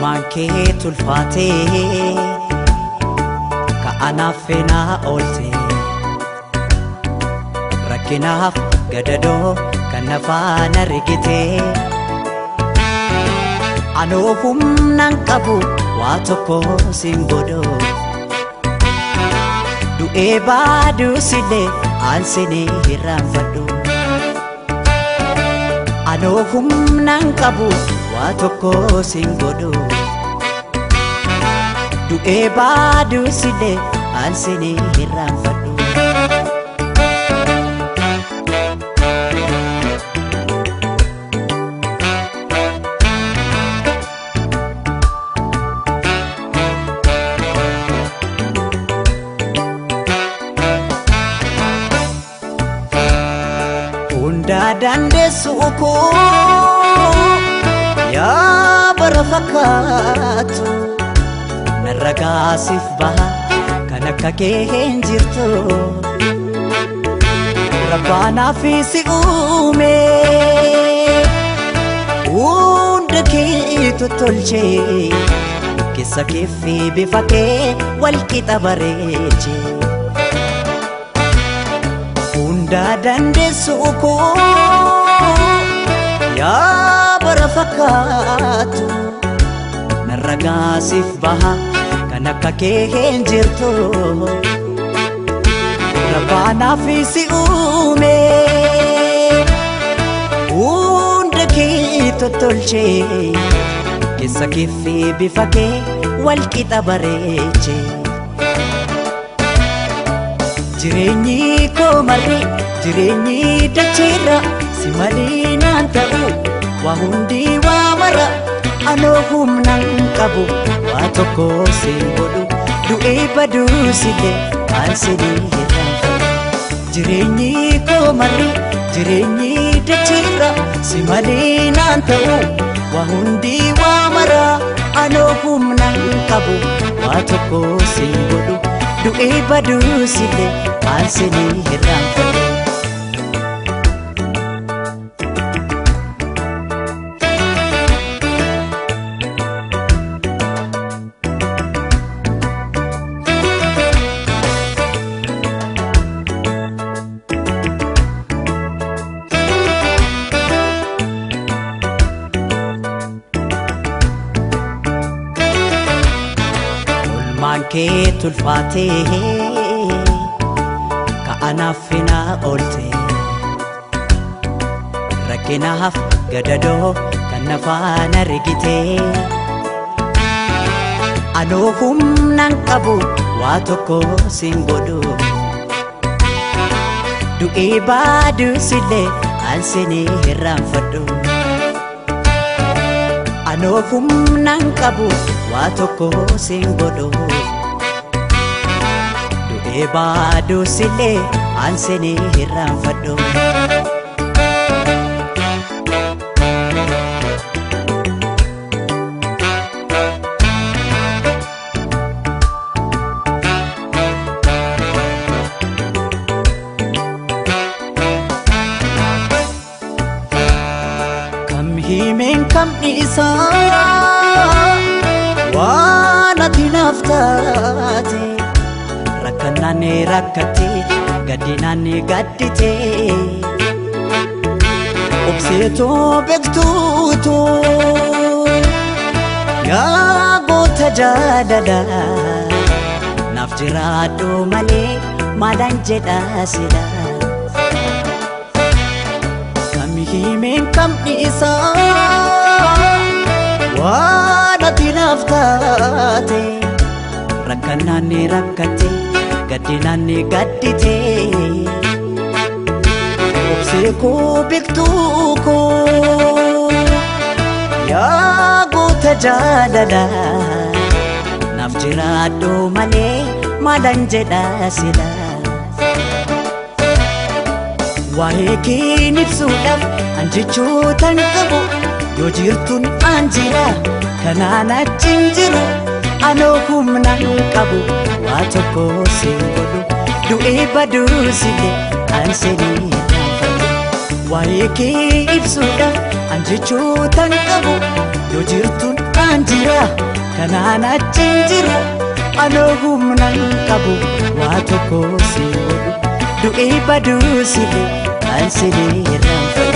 Olmaan kee tulfaatee ka'anaaf feenaa oolte rakkinaaf gadadoo kan nafaan argite anoo humnaan qabu waa tokko siin godhu du'ee baaduusillee aan sinii hirraanfadhu anoo humnaan qabu waa tokko siin godhu du'ee baaduusillee aan sinii hirraanfadhu. Dandeessu koo yaa bara fakkaatu narra gaasiif baha kan akka kee hin jirtu rabbaanaaf si uume hunda kee tottolchee keessa kee fi bifa kee wal qixa bareechee. Dandeessu koo yaa bara fakkaatu narra gaasiif baha kan akka kee hin jirtu rabbaanaaf si uume hunda kee tottolchee keessa kee fi bifa kee wal qixa bareechee. Jireenyi koo marri jireenyi dacheerra si malee naan ta'u waa hundi waa mara anoo humnaan qabu waa tokko siin godhu du'ee baduusillee aan sinii hirraanfadhu. Jireenyi koo marri jireenyi dacheerra si malee naan ta'u waa hundi waa mara anoo humnaan qabu waa tokko siin godhu du'ee baduusillee aan sinii hirraanfadhu. Olmaan kee tulfaatee ka'anaaf feenaa oolte rakkinaaf gadadoo kan nafaan argite anoo humnaan qabu waa tokko siin godhu du'ee baaduusillee aan sinii hirraanfadhu anoo humnaan qabu waa tokko siin godhu du'ee baaduusillee aan sinii hirraanfadhu. Kam himeen kam dhiisaa waan ati naaf taate rakkannaan rakkate gaddinaan gaddite obseetoo beektuutu yaa goota jaalala naaf jiraadhu malee maalaan jedha sila. Kam himeen kam dhiisaa waan ati naaf taate rakkannaan rakkate gaddinaan gaddite obsee koo beektuu koo yaa goota jaalala naaf jiraadhu malee maalaan jedha sila. Waa'ee kee ibsuudhaaf an jechootan qabu yoo jirtuun an jira kanaan achi hin jiru anoo humnaan qabu waa tokko siin godhu du'ee baduusillee aan sinii hirraanfadhu. Waa'ee kee ibsuudhaaf an jechootan qabu yoo jirtuun Kanaan jira kanaan achiin jiru anoo humnaan qabu waa tokko si godhu du'ee baduu silee an silee irraanfadhu.